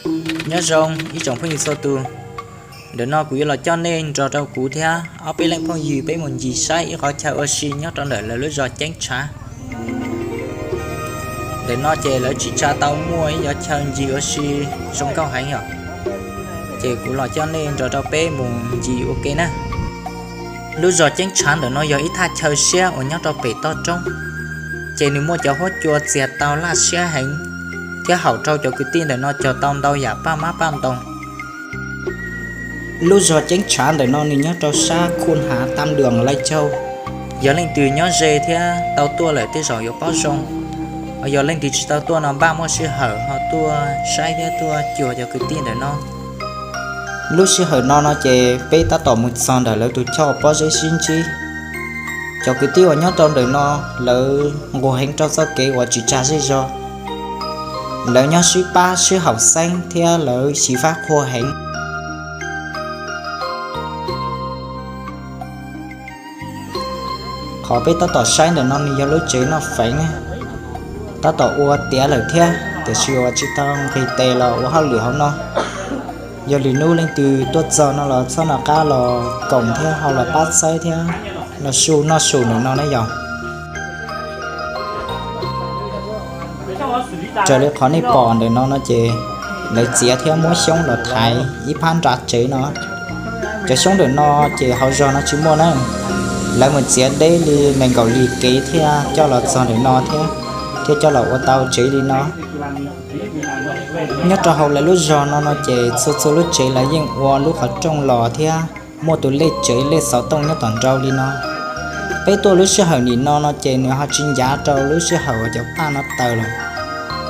Nyob zoo ib tsoom phooj ywg txhua tus, ntawm no kuv yuav los coj nej nrog rau kuv thiab ob peb leej phooj ywg peb mus ncig saib ib qhov chaw ua si nyob rau ntawm lawv lub zos Ceeb Tshav. Ntawm no ces lawv tsim tsa tau muaj ib cov chaw ncig ua si zoo nkauj heev yom. Ces kuv los coj nej nrog rau peb mus ncig ua ke na. Lub zos Ceeb Tshav ntawm no yog ib thaj chaw siab uas nyob rau pem toj roob, ces nws muaj cov huab cua txias tau laj siab heev, thiab haum rau cov kwv tij ntawm no cog tau ntau yam paj mab paj ntoos. Lub zos Ceeb Tshav ntawm no nws nyob rau sab khu hav Tam Đường, Lai Châu. Yog leej twg nyob ze thiab tau tuaj lawm tej zaum yuav paub zoo, ho yog leej twg tsis tau tuaj no npaj muaj sij hawm ho tuaj saib thiab tuaj cuag cov kwv tij ntawm no. Lub sij hawm no no ces peb tab tom mus txog ntawm lawv tus choj pob zeb sib ntsib. Cov kwv tij uas nyob rau ntawm no, lawv nquag heev rau txoj kev uas tsim tsa zej zog. Lawv nyob sib pab sib haum xeeb thiab lawv xyiv fab qhua heev. Qhov peb tab tom saib ntawm no nws yog lub tsev noj feev, tab tom ua tiav lawm thiab tiam sis uas tsis tau nqis tes los ua hauj lwm hauv no. Yog lwm hnub leej twg tuaj txog no los txhob nco qab los koom thiab ho los pab txhawb thiab los su noj su ntawm no na yog. Raws li qhov nej pom ntawm no no ces lawv txiav thiab muab xyoob los thaiv ib phab nra tsev no. Cov xyoob ntawm no ces hauv zos no tsis muaj na, lawv mus txiav deb li nees nkaum li kev thiaj coj los txog ntawm no thiab, thiaj coj los ua tau tsev li no. Nyob rau hauv lawv lub zos no no ces txhua txhua lub tsev lawv yeej ua lub qhov rooj los thiab muaj tus lej tsev lej xov tooj nyob tom nraud li no. Peb tuaj lub sij hawm nim no no ces nws ho tsis ncav rau lub sij hawm uas cov paj no tawm lawm,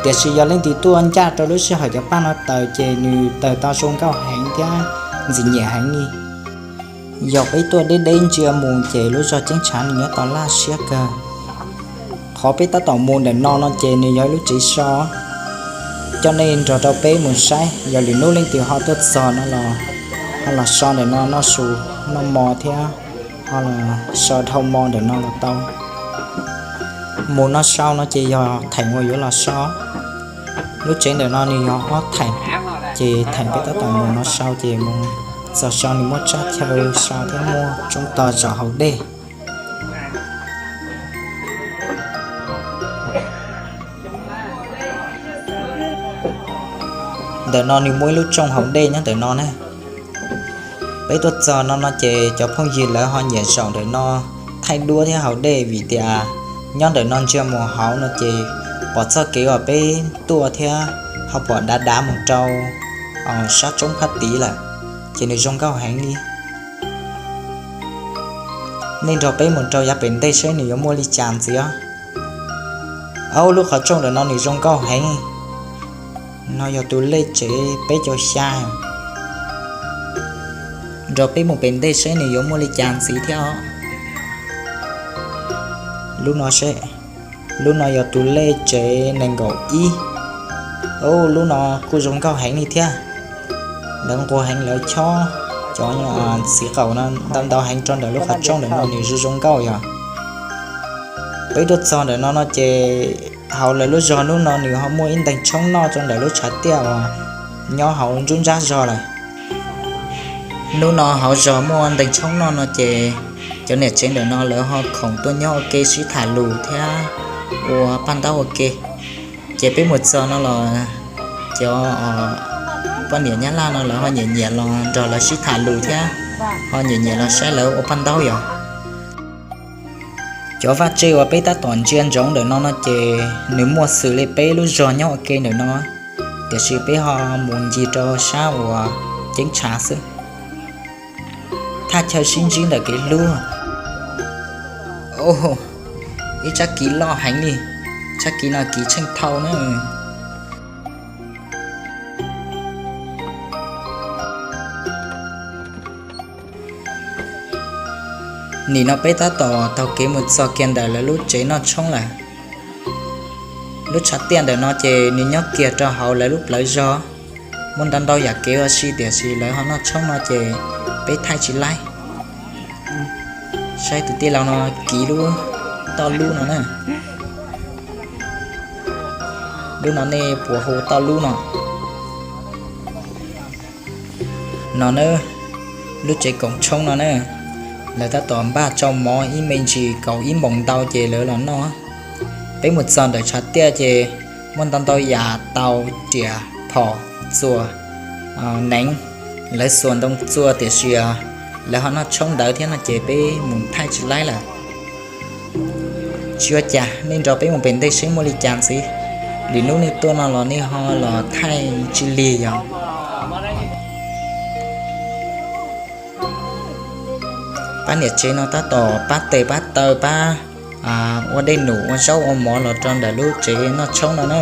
tiam sis yog leej twg tuaj ncaj rau lub sij hawm cov paj no tawm ces nws tawm tau zoo nkauj heev thiab ntxim nyiam heev li. Yog peb tuaj deb deb ntsia mus ces lub zos Ceeb Tshav nws nyob tau laj siab kawg. Qhov peb tab tom mus ntawm no no ces nws yog ib lub tsev so, coj nej nrog rau peb mus saib, yog lwm hnub leej twg ho tuaj txog no los ho los so ntawm no noj su noj mo thiab ho los so dhau mo ntawm no los tau. Mus no sau no ces yog theem uas yuav los so. Lub tsev ntawm no nws yog ob theem, ces theem peb tab tom mus no sau ces mus txog so nws muaj tsab chaw so thiab muaj tsoob tog zaum haus dej. Ntawm no nws muaj ib lub tsoob haus dej nyob ntawm no ne. Peb tuaj txog no no ces cov phooj ywg lawv ho nyiam zaum ntawm no thaij duab thiab haus dej vim tias nyob ntawm no ntsia mus hauv no ces pom txoj kev uas peb tuaj thiab ho pom dav dav mus rau sab tsoob phab tid lawm, ces nws zoo nkauj heev li. Nej nrog peb mus rau yav pem ntej saib nws yuav muaj li cas ntxiv os. Aub, lub qhov rooj ntawm no nws zoo nkauj heev. No yog tus lej tsev peb caug xya. Nrog peb mus pem ntej saib nws yuav muaj li cas ntxiv thiab os. Lub no seb, lub no yog tus lej tsev nees nkaum ib. Aub, lub no kuj zoo nkauj heev li thiab. Lawv nquag heev lawv chob cov txiv qaum no ntau ntau heev rau ntawm lub qhov rooj ntawm no nws zoo zoo nkauj yog. Peb tuaj txog ntawm no no ces hauv lawv lub zos hnub no nws ho muaj ib ntees tshoob noj rau ntawm lub tshav tiaj uas nyob hauv nruab nrab zos lawm. Hnub no hauv zos muaj ntees tshoob noj no ces cov niam tsev ntawm no lawv ho khoom tuaj nyob ua ke sib tham lus thiab ua paj ntaub ua ke. Ces peb mus txog no los cov poj niam Nyab Laj no lawv ho nyiam nyiam los nrog lawv sib tham lus thiab ho nyiam nyiam los saib lawv ua paj ntaub yog. Cov vaj tse uas peb tab tom ntsia ntsoov ntawm no no ces nws muaj xws li peb lub zos nyob ua ke ntawm no, tiam sis peb ho mus ncig rau sab uas ceeb tshav xwb. Thaj chaw sib ntsib ntawm kev hlub. Ib tsab kiv loj heev li, tsab kiv no kiv tsheej thau na. Nim no peb tab tom taug kev mus txog kiag ntawm lawv lub tsev noj tshoob lawm. Lub tshav tiaj ntawm no ces nws nyob kiag rau hauv lawv lub plawv zos. Muaj ntau ntau yam kev ua si tiam sis lawv ho noj tshoob no ces peb thaij tsis laib. Saib tus tij laug no kiv lub toj lub no na. Lub no nej puas hu toj lub no? No na, lub tsev koom tshoob no na, lawv tab tom npaj tsau mov ib me ntsis kaum ib moos ntau ces lawv los noj. Peb mus txog ntawm tshav tiaj ces muaj ntau ntau yam: taus, riam, phom, txuas, neev. Lawv xuas ntoo txua tiam sis lawv ho noj tshoob ntawd thiab no ces peb mus thaij tsis laib lawm. Tsis ua cas, nej nrog peb mus pem ntej seb muaj li cas ntxiv. Lwm hnub nej tuaj no los nej ho los thaij tsis lig yog. Pab niam tsev no tab tom pab tes pab taw, pab ua dej num ua zaub ua mov los rau ntawm lub tsev noj tshoob no na.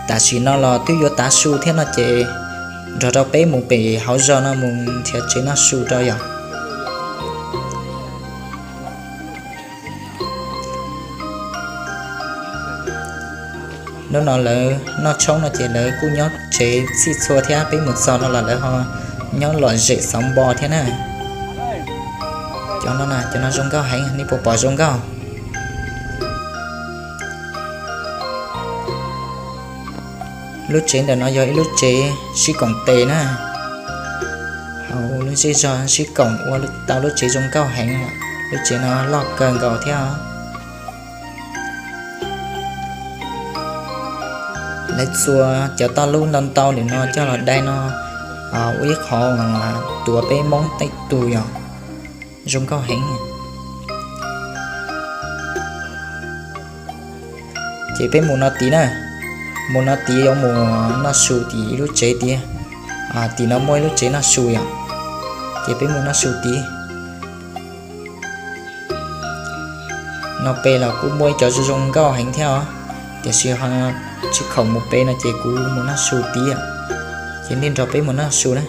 Tam sim no los twb yuav tav su thiab no ces nrog rau peb mus pem hauv zos no mus nrhiav tsev noj su rau yom. Hnub no lawv noj tshoob no ces lawv kuj nyob tsev txhij txhua thiab, peb mus txog no los lawv ho nyob lom zem xauv npo thiab na. Cov no, cov no zoo nkauj heev, nej puas pom zoo nkauj? Lub tsev ntawm no yog ib lub tsev sib koom tes na. Hauv lub zej zog sib koom ua tau lub tsev zoo nkauj heev. Lub tsev no loj kawg nkaus thiab. Lawv txua cov toj lub ntau ntau nim no coj los dai no ua ib qho tuav peb Hmoob tej tug yom. Zoo nkauj heev. Ces peb mus no tid na, mus no tid yuav mus noj su tim ib lub tsev tid. Tim no muaj ib lub tsev noj su yom, ces peb mus noj su tid. No pem los kuj muaj ib cov zoo zoo nkauj heev thiab os, tiam sis tsis khoom mus pem no ces kuv mus noj su tid, ces nej nrog peb mus noj su na.